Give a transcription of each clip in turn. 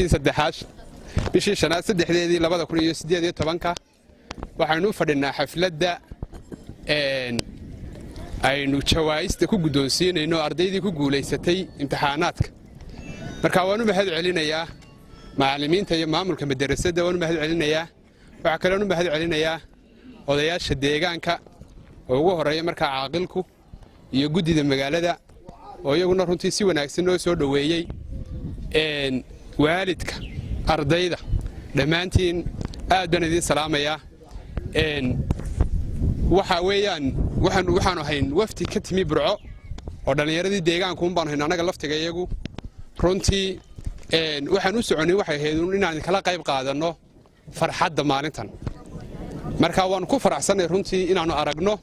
Saddexaad, bishii shanaad saddexdeedii, 2018-ka, waxaynu u fadhinaa xafladda aynu jawaa'ista ku guddoonsiinayno ardaydii ku guulaysatay imtixaanaadka. Marka waan u mahad celinayaa macallimiinta iyo maamulka madarasadda, waan u mahad celinayaa. Waxaa kaloon u mahad celinayaa odayaasha deegaanka oo ugu horreeya markaa caaqilku iyo guddida magaalada, oo iyaguna runtii si wanaagsan noo soo dhoweeyey, waalidka ardayda. Dhammaantiin aad baan idiin salaamayaa. Waxa weeyaan, waxaanu hayn wafdi ka timi Burco oo dhallinyaradii deegaanku un baanu hayn. Annaga laftiga iyagu runtii waxaan u soconnay waxay ahayd inaan kala qayb qaadanno farxadda maalintan. Marka waannu ku faraxsannay runtii inaannu aragno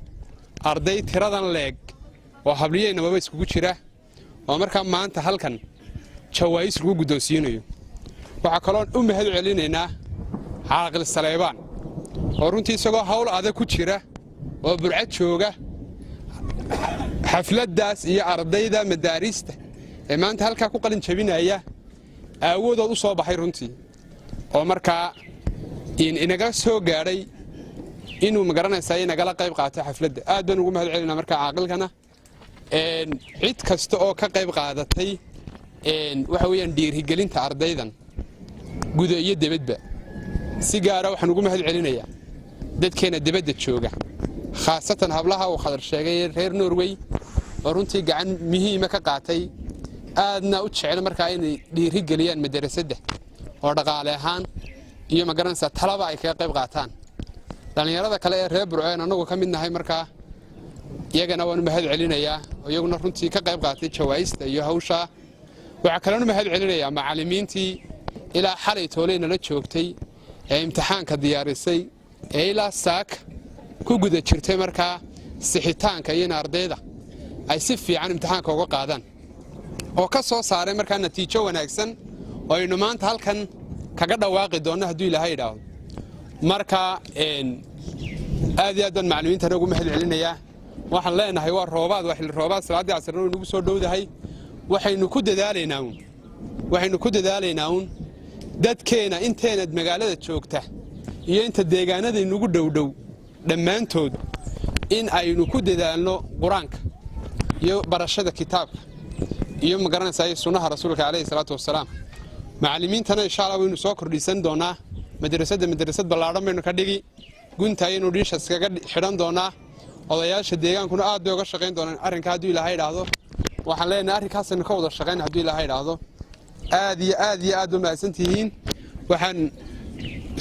arday tiradan leeg oo habliyeynamaba iskugu jira oo markaa maanta halkan jawaa'is lagu guddoonsiinayo. Waxaa kaloon u mahad celinaynaa Caaqil Saleebaan, oo runtii isagoo hawl adag ku jira oo Burcad jooga xafladdaas iyo ardayda madaariista ee maanta halkaa ku qalin jabinaya aawadood u soo baxay runtii, oo markaa inaga soo gaadhay inuu magaranaysaa inagala qayb qaato xafladda. Aad baan ugu mahad celinaa markaa caaqilkana. Cid kasta oo ka qayb qaadatay, waxa weeyaan, dhiirigelinta ardaydan guda iyo debadba, si gaara waxaan ugu mahad celinayaa dadkeenna debadda jooga, khaasatan hablaha uu Khadar sheegay, reer Norway, oo runtii gacan muhiima ka qaatay, aadna u jecel markaa inay dhiiri geliyaan madarasadda oo dhaqaale ahaan iyo, magaranaysaa, talaba ay kaga qayb qaataan. Dhallinyarada kale ee reer Burceen annagu ka mid nahay, markaa iyagana waan u mahad celinayaa, oo iyaguna runtii ka qayb qaatay jawaa'ista iyo hawshaa. Waxaa kaloon u mahad celinayaa macallimiintii ilaa xalay tooley nala joogtay ee imtixaanka diyaarisay, ee ilaa saaka ku guda jirtay markaa sixitaanka iyo in ardayda ay si fiican imtixaanka uga qaadaan, oo ka soo saaray markaa natiijo wanaagsan oo aynu maanta halkan kaga dhawaaqi doonno, hadduu Ilaahay idhaahdo. Marka aad iyo aad baan macallimiintana ugu mahad celinayaa. Waxaan leenahay waa roobaad, waa xilli roobaad, salaaddii casarna way nagu soo dhowdahay. Waxaynu ku dadaalaynaa uun dadkeena inteenad magaalada joogta iyo inta deegaanadaynugu dhowdhow dhammaantood in aynu ku dadaalno Qur-aanka iyo barashada kitaabka iyo, magaranaysaa, sunnaha Rasuulka calayhi salaatu wasalaam. Macallimiintana, insha Allah, waynu soo kordhisan doonaa. Madrasadda madrasad ballaadhan baynu ka dhigi, gunta ayaynu dhiishas kaga xidhan doonaa. Odayaasha deegaankuna aad bay uga shaqayn doonaan arrinka, hadduu Ilaahay idhaahdo. Waxaan leenahay arrinkaasaynu ka wada shaqayn, hadduu Ilaahay idhaahdo. Aad iyo aad iyo aad ba mahadsan tihiin. Waxaan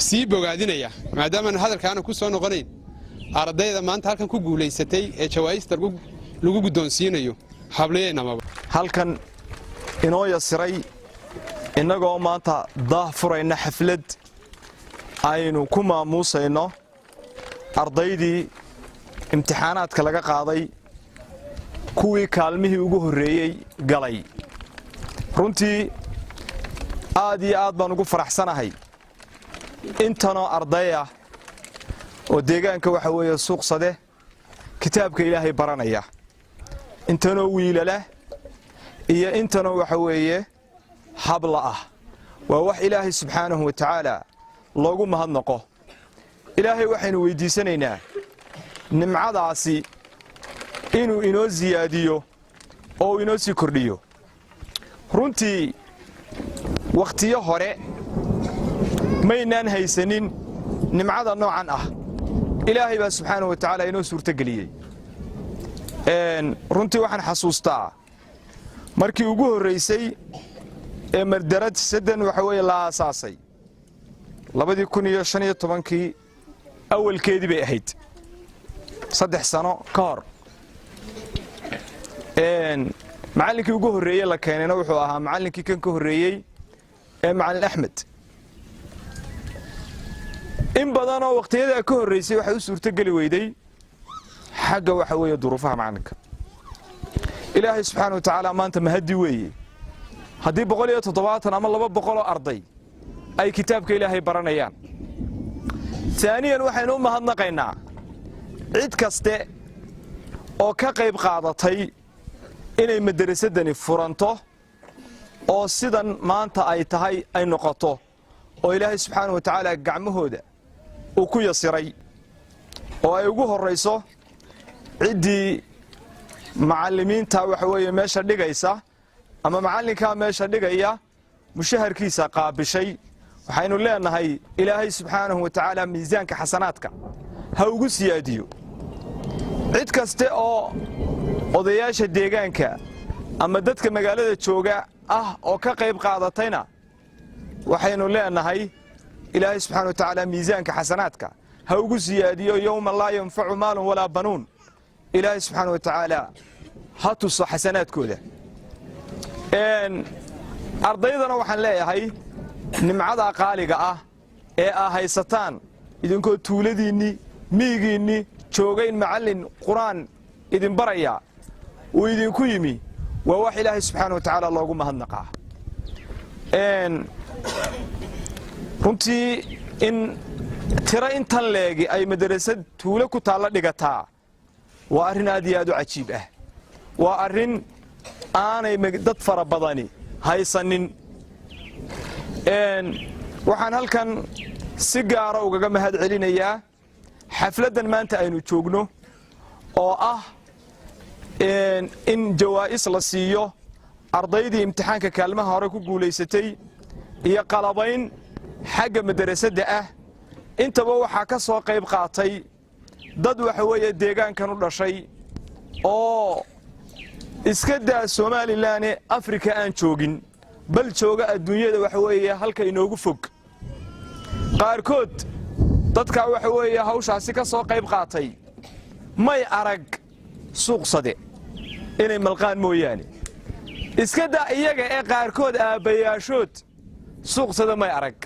sii bogaadinayaa, maadaamaan hadalkaana ku soo noqonayn, ardayda maanta halkan ku guulaysatay ee jawaa'ista lagu guddoonsiinayo, habliyeynamaba. Halkan inoo yasiray innagoo maanta daah furayna xaflad aynu ku maamuusayno ardaydii imtixaanaadka laga qaaday, kuwii kaalmihii ugu horreeyey galay. Runtii aad iyo aad baan ugu faraxsanahay intanoo arday ah oo deegaanka, waxa weeye, Suuqsade kitaabka Ilaahay baranaya, intanoo wiilalah iyo intanoo, waxa weeye, habla ah. Waa wax Ilaahay subxaanahu wa tacaala loogu mahadnaqo. Ilaahay waxaynu weyddiisanaynaa nimcadaasi inuu inoo siyaadiyo oo uu inoo sii kordhiyo. Runtii wakhtiyo hore maynaan haysanin nimcada noocan ah. Ilaahay baa subxaanahu wa tacaala inoo suurtogeliyey. Runtii waxaan xasuustaa markii ugu horraysay ee madarasaddan, waxa weeye, la aasaasay 2015-kii awalkeedii bay ahayd, 3 sano ka hor. Macallinkii ugu horreeyey la keenayna wuxuu ahaa macallinkii kan ka horreeyey ee Macallin Axmed. In badanoo wakhtiyadaa ka horraysay waxay u suurtogeli weyday xagga, waxa weeye, duruufaha macallinka. Ilaahay subxaana wa tacaala maanta mahaddi weeye haddii 170 ama 200 arday ay kitaabka Ilaahay baranayaan. Aaniyan, waxaynu u mahadnaqaynaa cid kaste oo ka qayb qaadatay inay madarasadani furanto. Oo sidan maanta ay tahay ay noqoto oo Ilaahay subxaana wa tacaala gacmahooda uu ku yasiray, oo ay ugu horrayso ciddii macallimiinta waxa weeye meesha dhigaysa ama macallinkaa meesha dhigaya mushaharkiisa qaabishay. Waxaynu leenahay, Ilaahay subxaanahu wa tacaala miisaanka xasanaadka ha ugu siyaadiyo. Cid kaste oo odayaasha deegaanka ama dadka magaalada jooga ah oo ka qayb qaadatayna, waxaynu leenahay, Ilaahay subxana wa tacaala miisaanka xasanaadka ha ugu siyaadiyo. يوم لا ينفع مال ولا بنون, Ilaahay subxaana wa tacaala ha tuso xasanaadkooda. Ardaydana waxaan leeyahay, nimcada qaaliga ah ee aa haysataan idinkoo tuuladiinnii, miyigiinnii joogayn, macallin Qur-aan idin baraya uu idinku yimi, waa wax Ilaahay subxaana wa tacaala loogu mahadnaqaa. Runtii in tiro intan leegi ay madarasad tuulo ku taalla dhigataa waa arrin aad iyo aad u cajiib ah, waa arrin aanay dad fara badani haysanin. Waxaan halkan si gaara ugaga mahad celinayaa xafladdan maanta aynu joogno oo ah in jawaa'is la siiyo ardaydii imtixaanka kaalmaha hore ku guulaysatay iyo qalabayn xagga madarasadda ah. Intaba waxaa ka soo qayb qaatay dad waxa weeye deegaankan u dhashay oo iska daa Somaliland, Afrika aan joogin, bal jooga adduunyada waxa weeye halka inoogu fog. Qaarkood dadkaa waxa weeye hawshaasi ka soo qayb qaatay may arag Suuqsade inay malqaan mooyaane. Iska daa iyaga ee qaarkood aabbayaashood Suuqsade may arag.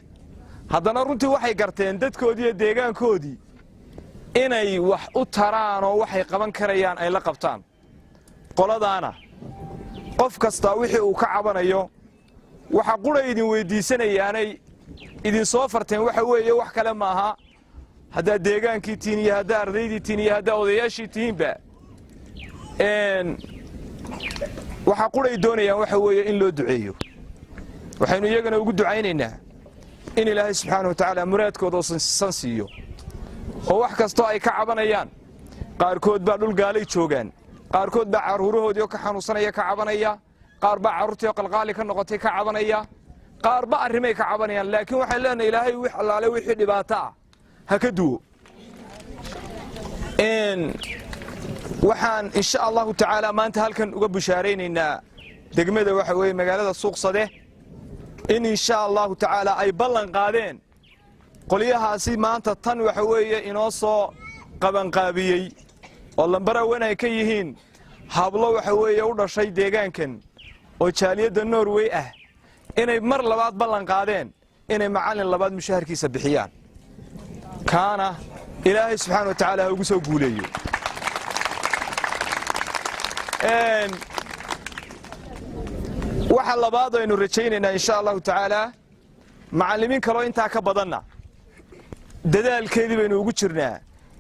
Haddana runtii waxay garteen dadkoodii iyo deegaankoodii inay wax u taraan oo waxay qaban karayaan ay la qabtaan. Qoladaana qof kastaa wixii uu ka cabanayo, waxa qura idin weyddiisanayaanay idin soo farteen waxa weeye, wax kale maaha, haddaad deegaankii tihiin iyo haddaa ardaydii tihiin iyo haddaa odayaashii tihiinba, waxa quray doonayaan waxa weeye in loo duceeyo. Waxaynu iyagana ugu ducaynaynaa in Ilaahay subxaana wa tacaala muraadkooda san siiyo oo wax kastoo ay ka cabanayaan. Qaarkood baa dhul gaalay joogaan, qaarkood baa carruurahoodii oo ka xanuunsanaya ka cabanaya, qaar baa carruurtii oo qalqaali ka noqotay ka cabanaya, qaarba arrimay ka cabanayaan. Laakiin waxaan leenahay, Ilaahay wix allaale wixii dhibaato ah ha ka duwo. Waxaan insha Allahu tacaala maanta halkan uga bushaaraynaynaa degmada, waxa weeye magaalada Suuqsade, in insha Allahu tacaala ay ballan qaadeen qolyahaasi maanta tan waxa weeye inoo soo qabanqaabiyey oo lambarawan ay ka yihiin hablo waxa weeye u dhashay deegaankan oo jaaliyadda Norway ah, inay mar labaad ballan qaadeen inay macallin labaad mushaharkiisa bixiyaan. Kaana Ilaahay subxaana wa tacaala ha ugu soo guuleeyo. Waxa labaad aynu rajaynaynaa insha Allahu tacaala macallimiin kaloo intaa ka badanna dadaalkeedii baynu ugu jirnaa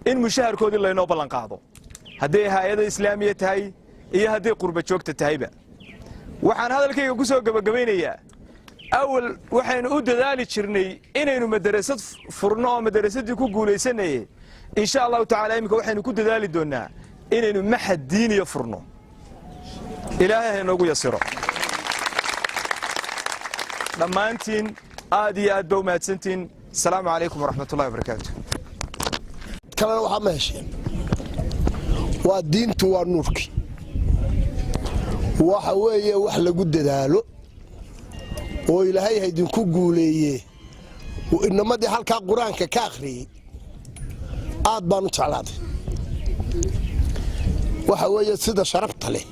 in mushaharkoodii laynoo ballan qaado, hadday hay-ada islaamiya tahay iyo hadday qurba joogta tahayba. Waxaan hadalkayga ku soo gebagabaynayaa, awal waxaynu u dadaali jirnay inaynu madarasad furno oo madarasadii ku guulaysanaye. Insha Allahu tacala iminka waxaynu ku dadaali doonnaa inaynu machad diiniya furno. Ilaahay ha inoogu yasiro. Dhammaantiin aad iyo aad ba u mahadsantihiin. Asalaamu calaykum waraxmat ullahi wabarakaatu. Kalena waxaa ma hesheen, waa diintu, waa nuurkii. Waxa weeye wax lagu dadaalo oo Ilaahay ha idinku guuleeye. Inamadii halkaa Qur-aanka ka akhriyey aad baan u jeclaaday. Waxa weeye sida sharafta leh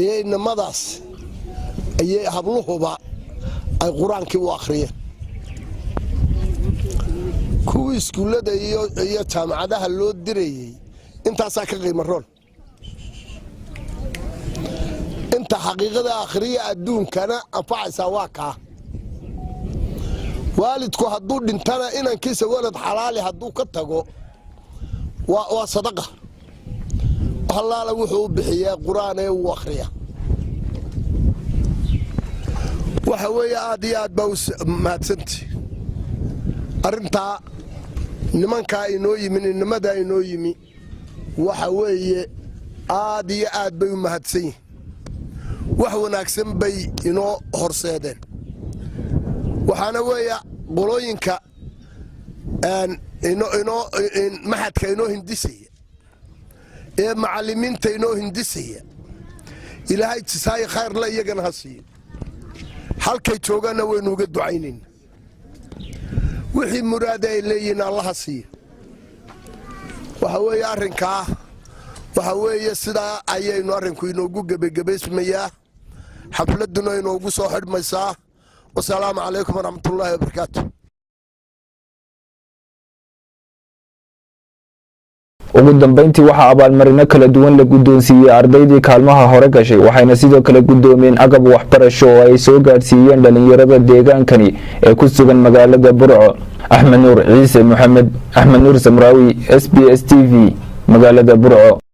ee inamadaas ayay habluhuba ay Qur-aankii u akhriyeen. Kuwii iskuullada iyo jaamacadaha loo dirayey intaasaa ka qiimo roon. Inta xaqiiqada akhriya adduunkana anfacaysaa waa kaa. Waalidku hadduu dhintana, inankiisa walad xalaali hadduu ka tago, waa sadaqa. Allaala wuxuu u bixiyaa Qur-aan ee uu akhriya. Waxa weeye, aad iyo aad baa u mahadsanti arrintaa. Nimankaa inoo yimi, nimadaa inoo yimi, waxa weeye aad iyo aad bay u mahadsan yihin. Wax wanaagsan bay inoo horseedeen. Waxaana weeye qolooyinka inoo machadka inoo hindisaya ee macallimiinta inoo hindisaya, Ilaahay jisaayi khayrla iyagana ha siiyo. Halkay joogaanna waynu uga ducaynayna. Wixii muraada ay leeyihiin Allaha siiyo. Waxa weeye arrinkaa, waxa weeye sidaa ayaynu arrinku inoogu gebagebaysmayaa, xafladduna inoogu soo xidhmaysaa. Wasalaamu calaykum waraxmatullaahi wabarakaatu. Ugu dambeyntii, waxaa abaalmarino kala duwan la guddoonsiiyey ardaydii kaalmaha hore gashay, waxayna sidoo kale guddoomiyeen agab waxbarasho oo ay soo gaadhsiiyeen dhalinyarada deegaankani ee ku sugan magaalada Burco. Axmed Nuur Ciise Maxamed, Axmed Nuur Samraawi, SBS TV, magaalada Burco.